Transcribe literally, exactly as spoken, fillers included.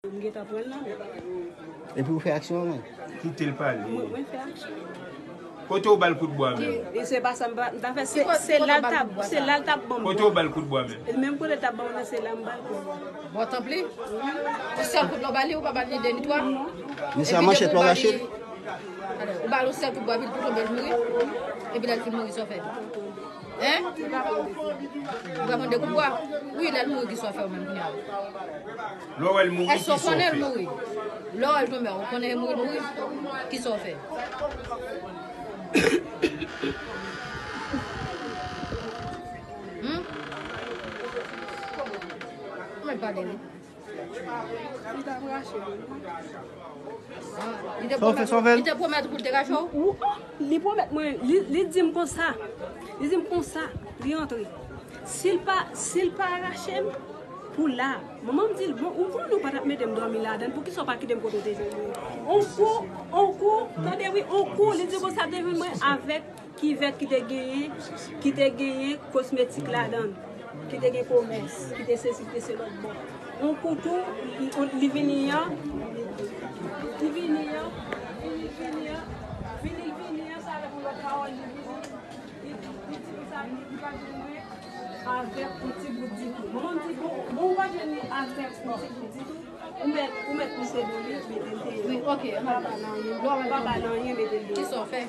M gentan pran l nan men. Epi ou fè aksyon an menm. Kite l pale. Mwen, mwen fè aksyon. Kote w ba l kout bwa menm? E se pa sa m pa m ta fè. Se se la l t ap se la l t ap ban m. Kote w ba l kout bwa menm? E menm kote l t ap ban mwen nan se la m ba l. Bon, tanpri. Yon sèl kout la w ba li, ou pa ba li de ni twa. Men se a manchèt w rache l. Ou ba l yon sèl kout bwa, epi l tonbe, l mouri. Epi lè l fin mouri, sa w fè? Hein? Ou pa konn de kout bwa? Wi, lè l mouri, ki sa w fè ou menm kounye a? Lè w wè l mouri, Èske ki w sa w konnen l fè? Mouri? Lè w wè l tonbe, ou konnen l mouri, l mouri? Ki sa w fè? Hmm? Ou mèt pale wi. Li t ap rache l. Li te Sa w fè, sa w fè l? Li te pwomèt pou l te rache w? Ou, oh, li pwomèt mwen, li, li di m konsa. Li di m konsa, li antre. Si l pa, si l pa rache m, pou la. Manman m di l, bon, ou konnen ou pa t ap mete m dòmi ladan l, poukisa w pa kite m kote w te jwenn mwen? On kou, on kou, tande wi, on kou, li di konsa te jwenn mwen avèk kivèt ki te genyen, ki te genyen kosmetik ladan l, ki te gen komès, ki te sesi, ki te se lòt bò. On kou tou, li, li vini an, li vini an, vini, vini an, vini, vini an, sa avèk yon lòt pawòl, li vini, li, li di konsa, li, li pa jwenn mwen avèk yon ti bout ditou. Manman m di, bon, bon, ou pa jwenn li avèk yon ti bout ditou, ou mèt, ou mèt pouse do li, mete l deyò. Wi, ok. Pa ba l anyen, pa ba l anyen, mete l deyò. Ki sa w fè?